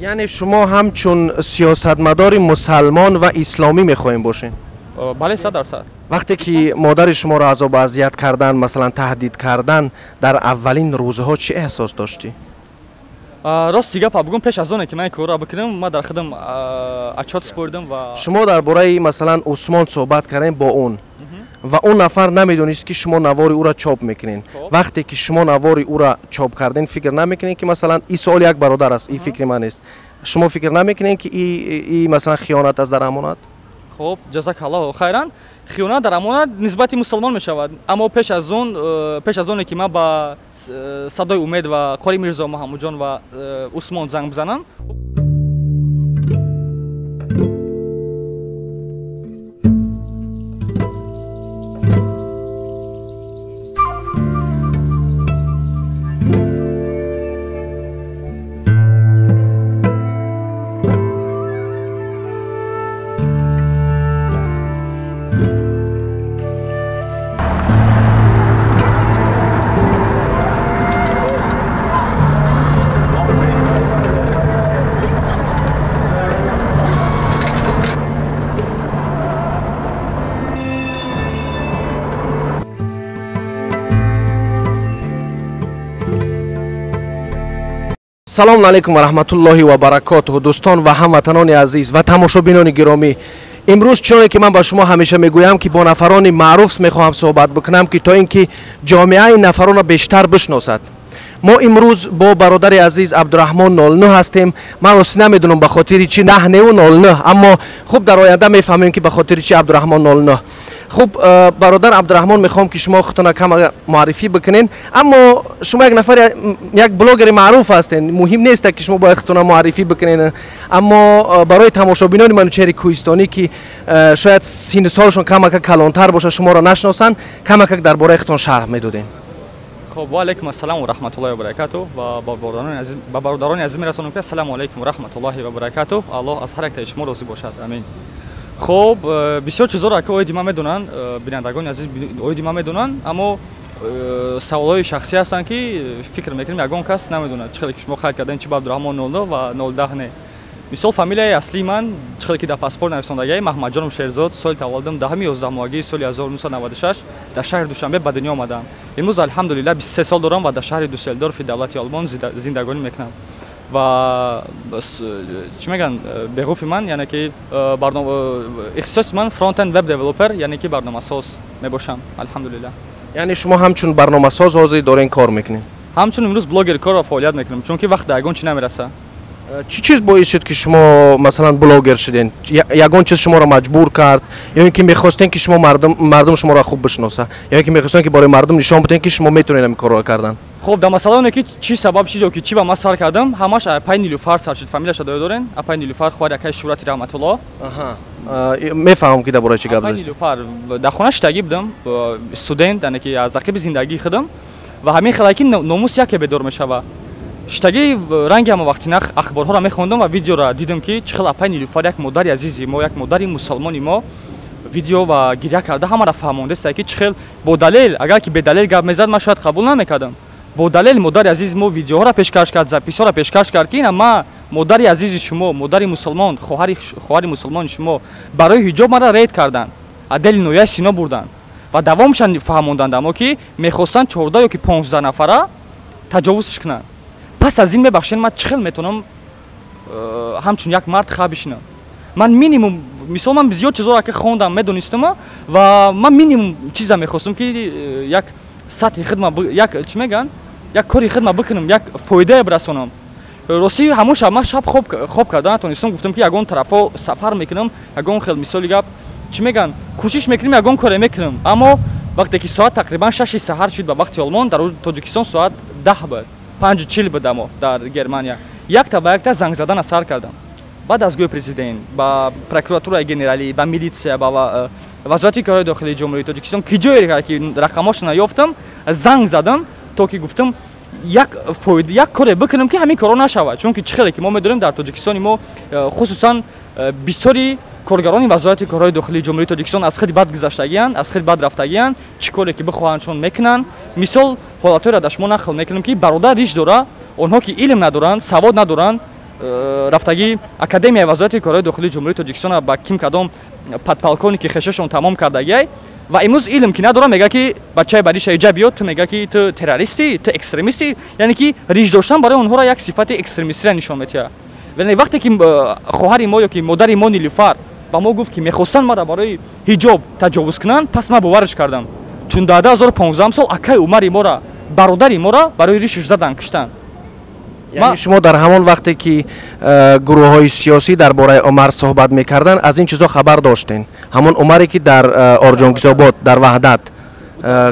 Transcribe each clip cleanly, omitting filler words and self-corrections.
Яъне шумо ҳамчун сиёсатмадори мусалмон ва исломӣ мехоҳем бошед? Бале, 100%. Вақте ки модари шуморо азобу азият кардан, масалан таҳдид кардан, дар аввалин рӯзҳо чӣ эҳсос доштӣ? Рости гапа бигӯм, пеш аз оне ки ман ин корро бикунам, ман дар худам отчёт супоридам ва шумо дар бораи масалан Усмон суҳбат кардем бо он ва он нафар намедонист, ки шумо навори ӯро чоп мекунед. Вақте ки шумо навори ӯро чоп кардем, фикр намекунед, ки масалан ин суол як бародар аст, ин фикри ман нест, шумо фикр намекунед, ки и масалан хиёнат аст дар амонат? Хуб, ҷазакаллоҳу хайран. Хиёнат дар амонат нисбати мусулмон мешавад, аммо пеш аз он, пеш аз оне ки ман ба Садои Умед ва Қори Мирзо Маҳмудҷон ва Усмон занг бизанам, Салому алайкум ва раҳматуллоҳи ва баракотуҳ, дӯстон ва ҳамватанони азиз ва тамошобинони гиромӣ. Имрӯз, чуноне ки ман ба шумо ҳамеша мегӯям, ки бо нафарони маъруф мехоҳам суҳбат бикунам, ки то ин ки ҷомеа ин нафаронро бештар бишносад. Мо имрӯз бо бародари азиз Абдураҳмон 09 ҳастем. Ман ростӣ намедонам, ба хотири чӣ наҳневу 09, аммо хуб, дар оянда мефаҳмем, ки ба хотири чӣ Абдураҳмон 09. Хуб, бародар Абдураҳмон, мехоҳам, ки шумо худтона кам муаррифӣ бикунед, аммо шумо як нафар, як блогери маъруф ҳастед, муҳим нест, ки шумо бояд худтона муаррифӣ бикунед, аммо барои тамошобинони Манучеҳри Кӯҳистонӣ, ки шояд синну солашон камака калонтар бошад, шуморо нашиносанд, камакак дар бораи худтон шарҳ медодем. Хуб, ва алайкум ассалом ва раҳматуллоҳи ва баракатуҳ. Ва ба бародарони азиз мерасонам, ки ассалому алайкум ва раҳматуллоҳи ва баракатуҳ. Аллоҳ аз ҳар яктаи шумо розӣ бошад, амин. Хуб, бисёр чизҳоро ки оиди ман медонанд, бинандагони азиз оиди ман медонанд, аммо саволҳои шахсӣ ҳастанд, ки фикр мекунем, ягон кас намедонад. Чӣ хеле ки шумо қайд кардем, чи ба Абдураҳмон 09 ва 010 не. Мисол, фамилияи аслии ман, чӣ хеле ки дар паспорт нависондагиам, Маҳмадҷонов Шерзод. Соли таваллудам 10-уми 11-моҳагии соли 1996, дар шаҳри Душанбе ба дунё омадам. Имрӯз, алҳамдулилла, 23 сол дорам ва дар шаҳри Дюссельдорфи давлати Олмон зиндагонӣ мекунам. Ва чӣ мегӯянд, Beruf и ман, яъне ки ихтисоси ман frontend web developer, яъне ки барномасоз мебошам, алҳамдулилла. Яъне шумо ҳамчун барномасоз ҳозир дорен кор мекунед? Ҳамчун имрӯз блогер кор ва фаъолият мекунам, чунки вақт дар ягон чӣ намераса. Чӣ чиз боис шуд, ки шумо масалан блогер шудед? Ягон чиз шуморо маҷбур кард, ё ин ки мехостем, ки шумо мардум шуморо хуб бишноса, ё ин ки мехостем, ки барои мардум нишон бидем, ки шумо метавонед ҳамин корро кардан? Хуб, дар масъала оне ки чӣ сабаб шид ё ки чӣ ба ман сар кардам, ҳамаш апай Нилуфар сар шуд. Фамилияша доё дорен? Апай Нилуфар, хоҳари акаи Шӯҳрати Раҳматуллоҳ. Мефаҳмам, ки дар бораи чӣ гап Апай Нилуфар. Дар хона шиштагӣ будам, студент, яъне ки аз ақиби зиндагии худам, ва ҳамин хеле ки номус яке бедор мешавад. Шиштагӣ ранги ҳама вақти нах ахборҳоро мехондам ва видеоро дидам, ки чӣ хел апай Нилуфар, як модари азизи мо, як модари мусалмони мо, видео ва гиря карда ҳамаро фаҳмондааст, ки чӣ хел бо далел. Агар ки бедалел гап мезад, ман шояд қабул намекардам. Бо далел модари азизи мо видеоҳоро пешкаш кард, запись ҳоро пешкаш кард, ки ина ма модари азизи шумо, модари мусулмон, хоҳари мусулмони шумо, барои ҳиҷоб маро рейд карданд, отдели ноҳияи Сино бурданд ва давомшан фаҳмонданд, аммо ки мехостанд 14 ё ки 15 нафара таҷовузш кунанд. Пас аз ин, мебахшед, ман чӣ хел метавонам ҳамчун як мард хаб бишинам? Ман минимум, мисол, ман зиёд чизҳоро ки хондам, медонистам, ва ман минимум чиза мехостам, ки як сатҳи хидма, як чӣ мегӯянд, як кори хидма бикунам, як фоидае бирасонам. Ростӣ, ҳамон шаб ман шаб хоб карда натонистам. Гуфтам, ки ягон тарафҳо сафар мекунам, ягон хел, мисоли гап, чӣ мегӯянд, кӯшиш мекунем, ягон коре мекунам. Аммо вақте ки соат тақрибан 6-и саҳар шуд ба вақти Олмон, дар Тоҷикистон соат 10 буд, 5:40 буд, амо дар Германия, якта ба якта занг задана сар кардам. Баъд аз гӯи президент ба прокуратураи генералӣ, ба милитсия, ба Вазорати корҳои дохилии Ҷумҳурии Тоҷикистон, ки ҷое ки рақамҳошона ёфтам, занг задам, то ки гуфтам, як фоида, як коре бикунам, ки ҳамин корҳо нашавад. Чунки чӣ хеле ки мо медонем, дар Тоҷикистони мо хусусан бисёри коргарони Вазорати корҳои дохилии Ҷумҳурии Тоҷикистон аз худи бад гузаштагиянд, аз худи бад рафтагиянд, чӣ коре ки бихоҳанд, чун мекунанд. Мисол, ҳолатҳоеро дар шумо нақл мекунам, ки бародар риш дора, онҳо ки илм надоранд, савод надоранд. Рафтагӣ Академияи Вазорати корҳои дохилии Ҷумҳурии Тоҷикистон ба ким кадом подполковники хешашон тамом кардагиай ва имрӯз илм ки надорам, мега ки бачаи бариша иҷа биёд, ту мега ки ту террористӣ, ту экстремистӣ. Яъне ки риш доштан барои онҳоро як сифати экстремистиро нишон медиҳад. Вале вақте ки хоҳари мо ё ки модари мо Нилуфар ба мо гуфт, ки мехостанд маро барои ҳиҷоб таҷовуз кунанд, пас ман бовараш кардам, чун дар 2015 сол акаи Умари мора, бародари мора барои ришаш задан, киштанд. Яъне шумо дар ҳамон вақте ки гурӯҳҳои сиёсӣ дар бораи Умар суҳбат мекарданд, аз ин чизо хабар доштен? Ҳамон Умаре ки дар Орҷонгизобод, дар Ваҳдат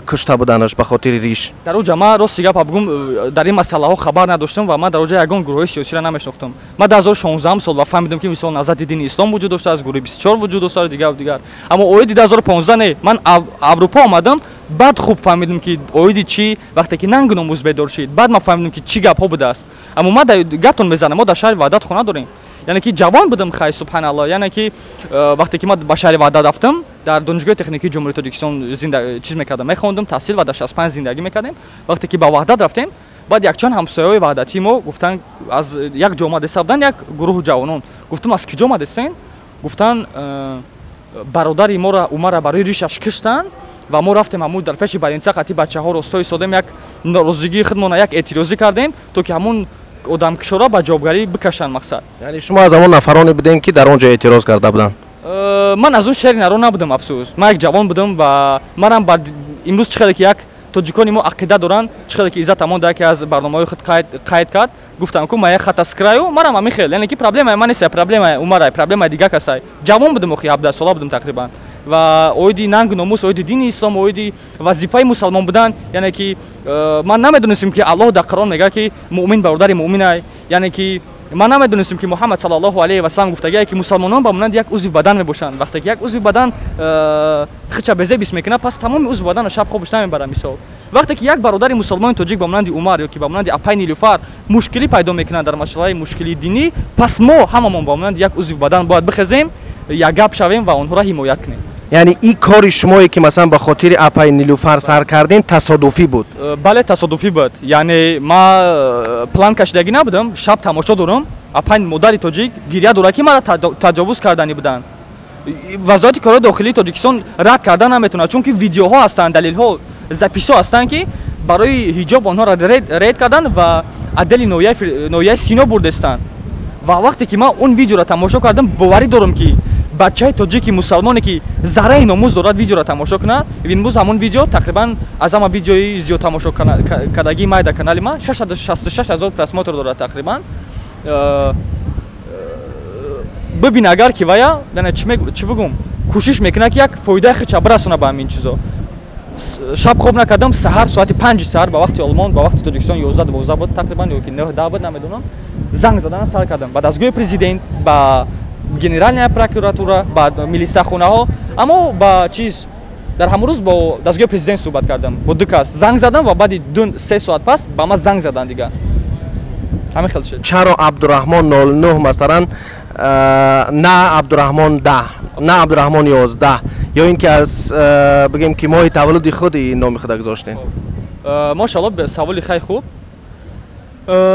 кушта буданаш ба хотири риш. Дар оҷа ман, рости гапа бигӯм, дар ин масъалаҳо хабар надоштам ва ман дар оҷа ягон гурӯҳҳои сиёсиро намешинохтам. Ман 2016 сол ва фаҳмидам, ки мисол Наҳзати дини ислом вуҷуд доштааст, гурӯҳи 24 вуҷуд доштааст, дигару дигар. Аммо оиди 2015 не, ман Аврупо омадам, баъд хуб фаҳмидам, ки оиди чӣ. Вақте ки нангу номус бедор шид, баъд ман фаҳмидам, ки чӣ гапҳо будааст. Аммо ман гаптон мезанам, мо дар шаҳри Ваҳдат хона дорем, яъне ки ҷавон будам, хай, субҳаналло. Яъне ки вақте ки ман ба шаҳри Ваҳдат рафтам, дар Донишгоҳи техникии Ҷумҳурии Тоҷикистон чиз мекардам, мехондам, таҳсил, ва дар 65 зиндагӣ мекардем. Вақте ки ба Ваҳдат рафтем, баъд якчанд ҳамсояҳои ваҳдатии мо гуфтанд, аз як ҷо омадеста буданд, як гурӯҳу ҷавонон. Гуфтам, аз киҷо омадестен? Гуфтанд, бародари моро Умара барои ришаш киштанд. Ва мо рафтем, ҳамун дар пеши больница қати бачаҳо росто истодем, як норозигии худмона, як эътирозӣ кардем, то ки ҳамун одамкишора ба ҷавобгарӣ бикашанд, мақсад. Яъне шумо аз ҳамон нафароне будем, ки дар он ҷо эътироз карда буданд? Ман аз он шери наро набудам, афсӯс. Ман як ҷавон будам ва манам ба имрӯз чӣ хеле ки як тоҷикони мо ақида доранд, чӣ хеле ки Иззат Амон дар яке аз барномаҳои худ қайд кард, гуфтам ку ман як хата с краю, манам ҳамин хел. Яъне ки проблемаи ман нест, проблемаи Умарай, проблемаи дигар касай. Ҷавон будам охи, 17 сола будам тақрибан. Ва оиди нангу номус, оиди дини ислом, оиди вазифаи мусалмон будан, яъне ки ман намедонистем, ки Аллоҳ дар Қуръон мегӯяд, ки муъмин бародари муъминай. Яъне ки ман намедонистем, ки Муҳаммад саллаллоҳу алайҳи васалам гуфтагие, ки мусалмонон ба монанди як узви бадан мебошанд. Вақте ки як узви бадан хича безебис мекунад, пас тамоми узви баданро шаб хобиш намебарад. Мисол, вақте ки як бародари мусалмони тоҷик ба монанди Умар ё ки ба монанди апай Нилуфар мушкилӣ пайдо мекунад дар масъалаи мушкилии динӣ, пас мо ҳамамон ба монанди як узви бадан бояд бихезем, якгап шавем ва онҳоро ҳимоят кунем. Яъне ин кори шумое, ки масалан ба хотири апаи Нилуфар сар кардем, тасодуфӣ буд? Бале, тасодуфӣ буд. Яъне ман план кашидагӣ набудам. Шаб тамошо дорам, апай модари тоҷик гиря дорад, ки маро таҷовуз карданӣ буданд. Вазорати корҳои дохилии Тоҷикистон рад карда наметавонад, чунки видеоҳо ҳастанд, далелҳо, записҳо ҳастанд, ки барои ҳиҷоб онҳоро рейд карданд ва отдели ноҳияи Сино бурдестанд. Ва вақте ки ман он видеоро тамошо кардам, боварӣ дорам, ки бачаи тоҷики мусалмоне, ки зарраи номус дорад, видеоро тамошо кунад. Имрӯз ҳамон видео тақрибан аз ҳама видеои зиёд тамошо кардагии май дар канали ман, 666 ҳазор просмотр дорад тақрибан. Бибин, агар ки вая чӣ бигӯм, кӯшиш мекунад, ки як фоидаи хича бирасона ба ҳамин чизо. Шаб хоб накардам. Саҳар соати 5-и саҳар ба вақти Олмон, ба вақти Тоҷикистон 11, 12 буд тақрибан ё ки 9, 10 буд, намедонам, занг задана сар кардам ба дастгоҳи президент, ба генеральная прокуратура, ба милисахонаҳо. Аммо ба чиз дар ҳамон рӯз бо дастгоҳи президент суҳбат кардам, бо ду кас занг задам ва баъди 2-3 соат пас ба ман занг заданд дигар. Ҳамин хел шуд. Чаро Абдураҳмон 09 масалан, на Абдураҳмон 10, на Абдураҳмон 11, ё ин ки аз бигем ки моҳи таваллуди худи номи худа гузоштем? Мошалло, саволи хеле хуб.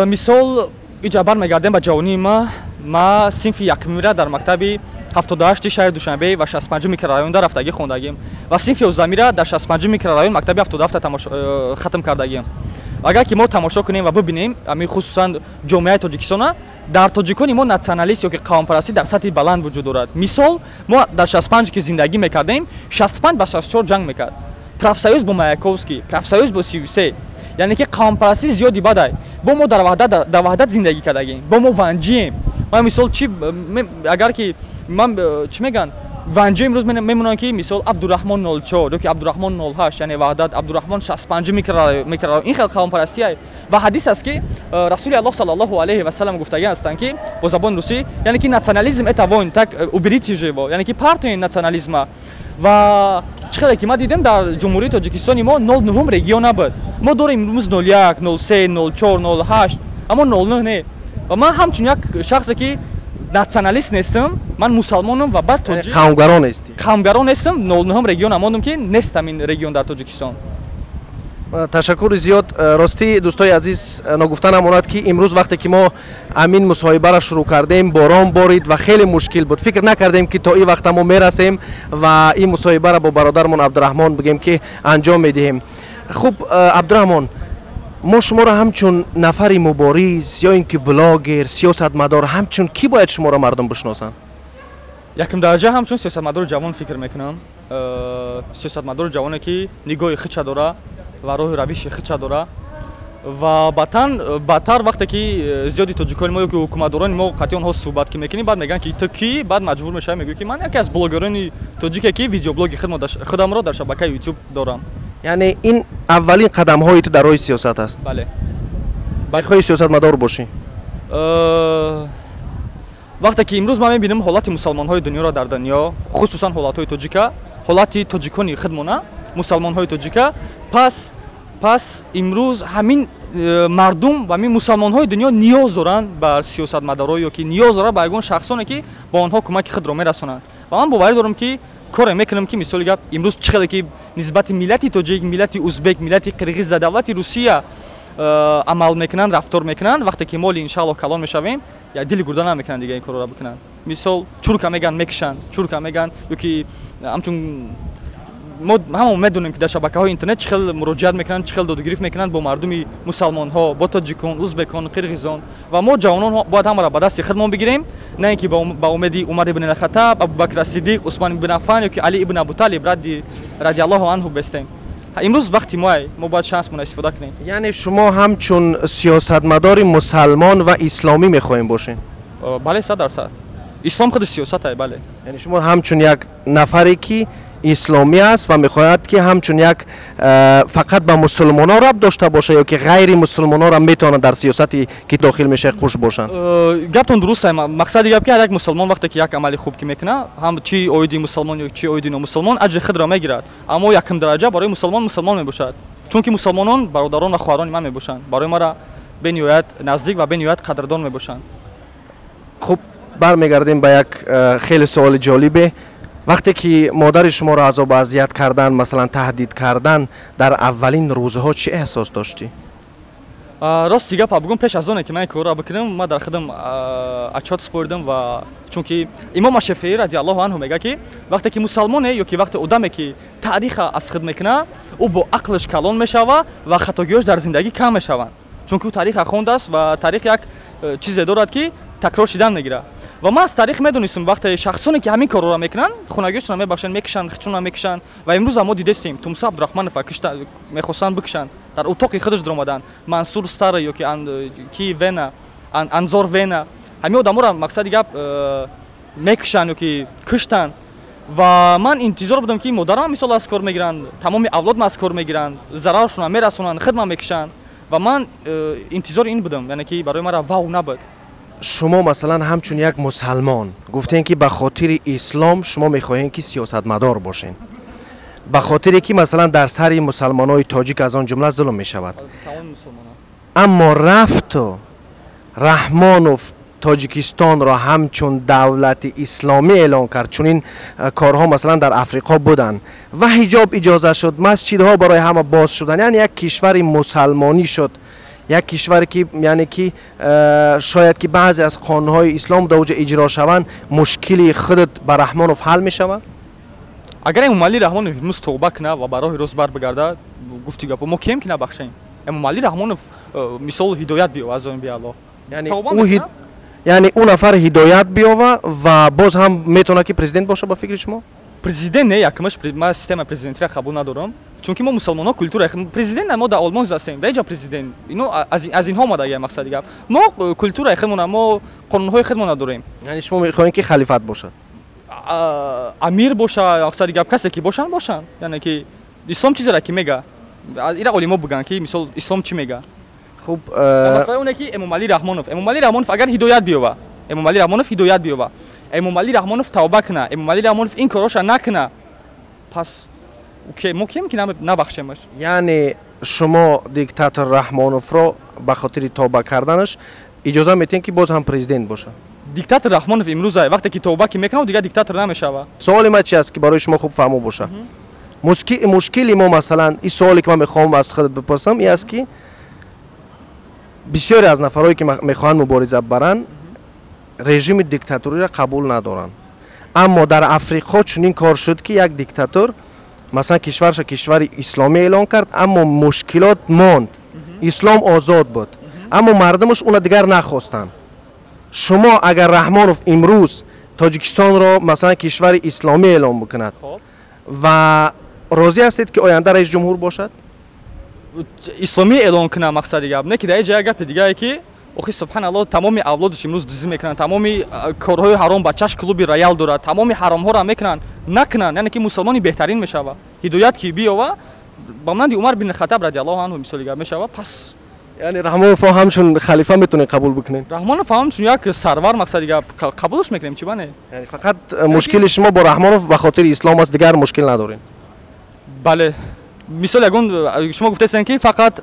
Мисол, иҷа бармегардем ба ҷавонии ма. Ма синфи якумира дар мактаби 78-и шаҳри Душанбе ва 65 микрорайонда рафтагӣ хондагим ва синфи 11-мира дар 65 микрорайон, мактаби 77 хатм кардагим. Агар ки мо тамошо кунем ва бибинем, ами хусусан ҷомеаи Тоҷикистона, дар тоҷикони мо националист ё ки қавмпарастӣ дар сатҳи баланд вуҷуд дорад. Мисол, мо дар 65 ки зиндагӣ мекардем, 65 ба 64 ҷанг мекард, профсоюз бо Маяковский, профсоюз бо 33. Яъне ки қавмпарастӣ зиёди бадай. Бо мо дар Ваҳдат зиндагӣ кардагем, бо мо ванҷием. Ман мисол чи, агар ки ман чӣ мегӯянд, ванҷи имрӯз мемонанд, ки мисол Абдураҳмон 04 ё ки Абдураҳмон 08, яъне Ваҳдат, Абдураҳмон 65 микрорайон. Ин хел қавмпарастие. Ва ҳадис аст, ки Расули Аллоҳ саллаллоҳу алайҳи васалам гуфтагӣ ҳастанд, ки бо забони русӣ, яъне ки национализм это вонь, так уберите же его, яъне ки партияи национализма. Ва чӣ хеле ки ман дидем, дар Ҷумҳурии Тоҷикистони мо 09 регион набуд. Мо дорем имрӯз 01, 03, 04, 08, аммо 09 не. Ва ман ҳамчун як шахсе, ки националист нестам, ман мусалмонам ва баъд тоҷик, қавмгаро нестӣ. Қавмгаро нестам, 09 регион мондам, ки нестам ин регион дар Тоҷикистон. Ташаккури зиёд. Ростӣ, дӯстои азиз, ногуфта намонад, ки имрӯз, вақте ки мо ҳамин мусоҳибаро шурӯъ кардем, борон борид ва хеле мушкил буд. Фикр накардем, ки то ин вақта мо мерасем ва ин мусоҳибаро бо бародармон Абдураҳмон бигем, ки анҷом медиҳем. Хуб, Абдураҳмон, мо шуморо ҳамчун нафари мубориз ё ин ки блогер, сиёсатмадор, ҳамчун кӣ бояд шуморо мардум бишносанд? Якум дараҷа ҳамчун сиёсатмадори ҷавон фикр мекунам, сиёсатмадори ҷавоне, ки нигоҳи худша дора ва роҳу равиши худша дора. Ва баъдтан баъдтар, вақте ки зиёди тоҷикони мо ё ки ҳукуматдорони мо қатъи онҳо суҳбат ки мекунем, баъд мегӯянд, ки ту кӣ? Баъд маҷбур мешавем, мегӯем, ки ман яке аз блогерони тоҷике, ки видеоблоги худамро дар шабакаи Ютуб дорам. Яъне ин аввалин қадамҳои ту дар роҳи сиёсат аст? Бале. Мехоҳӣ сиёсатмадор бошӣ? Вақте ки имрӯз ман мебинам ҳолати мусалмонҳои дунёро дар дунё, хусусан ҳолатҳои тоҷика, ҳолати тоҷикони худмона, мусалмонҳои тоҷика, пас имрӯз ҳамин мардум ва ҳамин мусалмонҳои дунё ниёз доранд ба сиёсатмадоро ё ки ниёз доранд ба ягон шахсоне, ки ба онҳо кӯмаки худро мерасонанд. Ва ман боварӣ дорам, ки коре мекунам, ки, мисоли гап, имрӯз чӣ хеле ки нисбати миллати тоҷик, миллати узбек, миллати қирғиз дар давлати Русия амал мекунанд, рафтор мекунанд, вақте ки моли, иншааллоҳ, калон мешавем, як дили гурда намекунанд дига ин корро бикунанд. Мисол, чурка меган, мекушанд, чурка меган, ё ки ҳамчун мо ҳама медонем, ки дар шабакаҳои интернет чӣ хел муроҷиат мекунанд, чӣ хел додугирифт мекунанд бо мардуми мусалмонҳо, бо тоҷикон, узбекон, қирғизон. Ва мо ҷавонон бояд ҳамаро ба дасти худмон бигирем, на ин ки ба умеди Умар ибни Хаттаб, Абубакр Сиддиқ, Усман ибн Аффан ё ки Али ибн Абуталиб радиаллоҳу анҳу бестем. Имрӯз вақти моай, мо бояд шансмона истифода кунем. Яъне шумо ҳамчун сиёсатмадори мусалмон ва исломӣ мехоҳем бошем? Бале, 100%. Ислом худи сиёсат, бале. Яъне шумо ҳамчун як нафаре, ки исломӣ аст ва мехоҳад, ки ҳамчун як фақат ба мусулмонон рабт дошта бошад ё ки ғайри мусулмононро метавонад дар сиёсате, ки дохил мешавад, хуш бошанд? Гаптон дуруст. Мақсади гап, ки ҳар як мусулмон, вақте ки як амали хуб ки мекунад, ҳам чи оиди мусулмон ё чи оиди номусулмон, аҷри худро мегирад. Аммо якум дараҷа барои мусулмон мусулмон мебошад, чунки мусулмонон бародарон ва хоҳарони ман мебошанд, барои мара бениҳоят наздик ва бениҳоят қадрдон мебошанд. Хуб, бармегардем ба як хеле суоли ҷолибе. Вақте ки модари шуморо азобу азият кардан, масалан, таҳдид кардан, дар аввалин рӯзҳо чӣ эҳсос доштӣ? Рости гапа бигӯм, пеш аз оне ки ман ин корро бикунам, ман дар худам отчёт супоридам. Ва чунки имом Шафеӣ радиаллоҳу анҳу мегӯяд, ки вақте ки мусалмоне ё ки вақте одаме, ки таъриха аз худ мекунад, ӯ бо ақлаш калон мешавад ва хатогиҳош дар зиндагӣ кам мешаванд, чунки ӯ таъриха хондааст ва таърих як чизе дорад, ки такрор шидан мегирад. Ва ман аз таърих медонистам, вақте шахсоне, ки ҳамин корҳоро мекунанд, хунагиҳошонро мебахшанд, мекушанд, худшонро мекушанд. Ва имрӯз мо дидестем, Тумса Абдурахманова мехостанд бикушанд, дар утоқи худаш даромаданд, Мансур Старый ё ки Вена, Анзор Вена, ҳамин одаморо, мақсади гап, мекушанд ё ки куштанд. Ва ман интизор будам, ки модарам, мисол, аз кор мегиранд, тамоми авлодам аз кор мегиранд, зараршонро мерасонанд, худман мекушанд. Ва ман интизори ин будам, яъне ки барои мара вау набуд. Шумо, масалан, ҳамчун як мусалмон гуфтем, ки ба хотири ислом шумо мехоҳем, ки сиёсатмадор бошед, ба хотире ки, масалан, дар сари мусалмонои тоҷик, аз он ҷумла, зулм мешавад. Аммо рафту Раҳмонов Тоҷикистонро ҳамчун давлати исломӣ эълон кард. Чунин корҳо, масалан, дар Африқо буданд ва ҳиҷоб иҷоза шуд, масҷидҳо барои ҳама боз шуданд, яъне як кишвари мусалмонӣ шуд, як кишваре, ки, яъне ки шояд ки баъзе аз қонунҳои ислом дар оҷа иҷро шаванд. Мушкили худат ба Раҳмонов ҳал мешавад? Агар Эмомалӣ Раҳмонов имрӯз тавба кунад ва ба роҳи рост барбигарда, гуфти гапо, мо кем ки набахшем? Эмомалӣ Раҳмонов мисол ҳидоят биёва аз ҷониби Аллоҳ. Яъне ӯ нафар ҳидоят биёва ва боз ҳам метавонад, ки президент бошад, ба фикри шумо? Президент не, якумаш, ман системаи президентиро қабул надорам, чунки мо мусалмонҳо культура президент, мо дар Олмон застем, дар ҷа президент ино аз инҳо омадагия. Мақсади гап, мо культураи худмона, мо қонунҳои худмона дорем. Яъне шумо мехоҳем, ки халифат бошад? Амир боша, мақсади гап, касе ки бошанд, бошанд. Яъне ки ислом чизеро ки мега, ира олимо бигӯянд, ки мисол ислом чӣ мега. Хуб. Масъала оне, ки Эмомалӣ Раҳмонов агар ҳидоят биёва, Эмомалӣ Раҳмонов ҳидоят биёва, Эмомалӣ Раҳмонов тавба куна, Эмомалӣ Раҳмонов ин корҳоша накуна, пас мо кем ки набахшемаш? Яъне шумо диктатор Раҳмоновро ба хотири тавба карданаш иҷоза метиҳем, ки боз ҳам президент бошад? Диктатор Раҳмонов имрӯза, вақте ки тавба ки мекунад, дигар диктатор намешавад. Суоли ман чи аст, ки барои шумо хуб фаҳмо бошад. Мушкили мо, масалан, ин суоле ки ман мехоҳам аз худат бипурсам, ин аст, ки бисёре аз нафарое ки мехоҳанд мубориза баранд, режими диктаториро қабул надоранд. Аммо дар Африқо чунин кор шуд, ки як диктатор, масалан, кишварша кишвари исломӣ эълон кард, аммо мушкилот монд. Ислом озод буд, аммо мардумаш уна дигар нахостанд. Шумо агар Раҳмонов имрӯз Тоҷикистонро, масалан, кишвари исломӣ эълон бикунад, ва розӣ ҳастед, ки оянда раис ҷумҳур бошад? Исломӣ эълон кунад, мақсади гап не, ки дар ҷа як гапи дигае, ки охи, субҳаналлоҳ, тамоми авлодаш имрӯз дуздӣ мекунанд, тамоми корҳои ҳаром, бачаш клуби роял дорад, тамоми ҳаромҳоро мекунанд. Накунанд, яъне ки мусулмони беҳтарин мешава, ҳидоят ки биёва, ба монанди Умар бин Хаттаб радиаллоҳу анҳу, мисоли гап, мешава. Пас Яъне Раҳмоновро ҳамчун халифа метавонед қабул бикунед? Раҳмонов ҳамчун як сарвар, мақсади гап, қабулш мекунем, чӣ бане? Яъне фақат мушкили шумо бо Раҳмонов ба хотири ислом аст, дигар мушкил надорем? Бале, мисол, ягон шумо гуфтаистед, ки фақат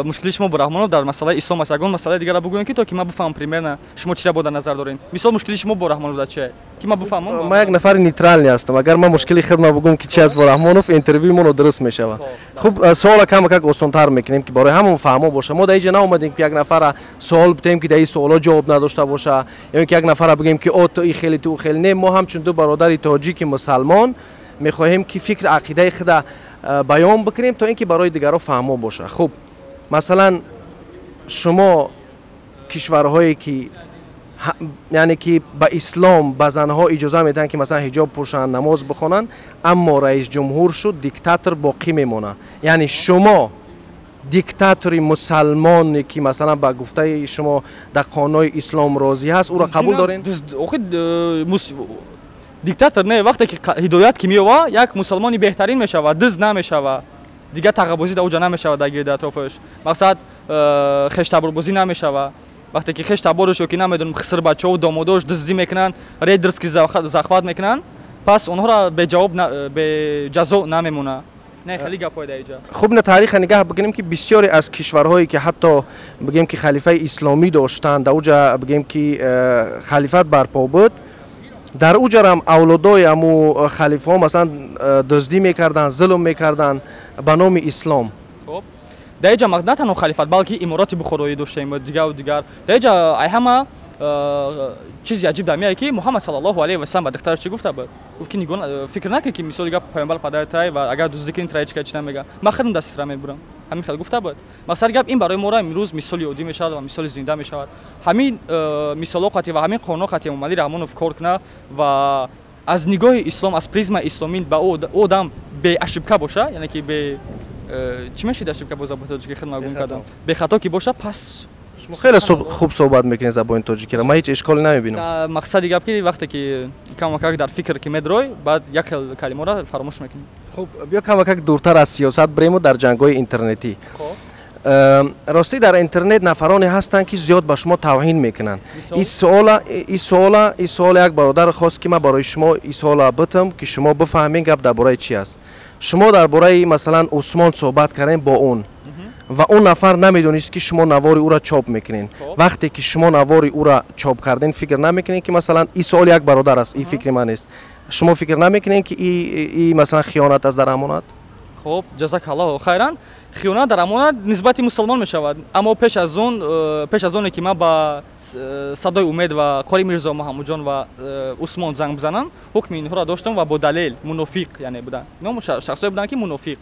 мушкили шумо бо Раҳмонов дар масъалаи ислом аст. Ягон масъалаи дигарро бигӯем, ки то ки ман бифаҳмам примерно шумо чиро бо дар назар доред. Мисол, мушкили шумо бо Раҳмонов дар чие, ки ман бифаҳмам? Ман як нафари нейтральный ҳастам. Агар ман мушкили худма бигӯм, ки чи аст бо Раҳмонов, интервюи мо нодуруст мешавад. Хуб, суола камакак осонтар мекунем, ки барои ҳамон фаҳмо боша. Мо дар инҷа наомадем, ки як нафара суол битем, ки дар ин суолҳо ҷавоб надошта боша, ё ин ки як нафара бигӯем, ки о, ту и хеле, ту хеле. Не, мо ҳамчун ду бародари тоҷики мусалмон мехоҳем, ки фикр ақидаи худа баён бикунем, то ин ки барои дигарро фаҳмо боша. Хуб, масалан, шумо кишварҳое ки, яъне ки ба ислом ба занҳо иҷоза медиҳанд, ки, масалан, ҳиҷоб пӯшанд, намоз бихонанд, аммо раис ҷумҳур шуд, диктатор боқӣ мемонад. Яъне шумо диктатори мусалмоне, ки, масалан, ба гуфтаи шумо дар қонунҳои ислом розӣ ҳаст, ӯро қабул доред? Охи, диктатор не, вақте ки ҳидоят ки меёва, як мусалмони беҳтарин мешавад, дузд намешавад, дигар тағабозӣ дар уҷа намешавад, дар гирди атрофаш, мақсад, хештаборбозӣ намешавад. Вақте ки хештабораш ё ки, намедонам, хисрбачаҳо, домодош дуздӣ мекунанд, рейдерский захват мекунанд, пас онҳоро беҷавоб, беҷазо намемонад. Не, хеле гапҳои дар иҷа. Хуб, на, таъриха нигаҳ бикунем, ки бисёре аз кишварҳое, ки ҳатто, бигем, ки халифаи исломӣ доштанд, дар уҷа, бигем, ки халифат барпо буд, дар уҷарам авлодои аму халифаҳо, масалан, дуздӣ мекарданд, зулм мекарданд ба номи ислом. Хуб, дар иҷа на танҳо халифат, балки имороти бухороӣ доштем, дигару дигар. Дар иҷа ай ҳама чизи аҷиб дар меяд, ки Муҳаммад саллаллоҳу алайҳи васалам ба духтараш чӣ гуфта буд? Гуфт, ки нигоҳ, фикр накун, ки, мисоли гап, паёмбар падари тай ва агар дуздӣ кунӣ, тра ҳеҷ кас чӣ намега, ман худам дастра мебурам. Ҳамин хел гуфта буд. Мақсади гап, ин барои моро имрӯз мисоли оддӣ мешавад ва мисоли зинда мешавад. Ҳамин мисолҳо қатъи ва ҳамин қонунҳо қатъи Эмомалӣ Раҳмонов кор кунад ва аз нигоҳи ислом, аз призмаи исломӣ ба ӯ одам беошибка боша, яъне ки бе чӣ мешид ошибка бо забони тоҷикӣ, худма гум кардам, бехато ки боша, пас Шумо хеле хуб суҳбат мекунед забони тоҷикиро, ман ҳеҷ ишколе намебинам. Мақсади гап, ки вақте ки камакак дар фикр ки медрой, баъд як хел калимаро фаромӯш мекунӣ. Хуб, биё камакак дуртар аз сиёсат бирему дар ҷангҳои интернетӣ. Ростӣ, дар интернет нафароне ҳастанд, ки зиёд ба шумо тавҳин мекунанд. Ин суола як бародар хост, ки ман барои шумо ин суола битам, ки шумо бифаҳмед, гап дар бораи чӣ аст. Шумо дар бораи, масалан, Усмон суҳбат кардем бо он ва он нафар намедонист, ки шумо навори ӯро чоп мекунед. Вақте ки шумо навори ӯро чоп кардем, фикр намекунед, ки, масалан, ин суол як бародар аст, ин фикри ман нест, шумо фикр намекунед, ки и масалан, хиёнат аст дар амонат? Хуб, ҷазакаллоҳу хайран. Хиёнат дар амонат нисбати мусулмон мешавад, аммо пеш аз оне ки ман ба Садои Умед ва Қори Мирзо Маҳамудҷон ва Усмон занг бизанам, ҳукми инҳоро доштам ва бо далел мунофиқ яъне буданд. Ино шахсое буданд, ки мунофиқ.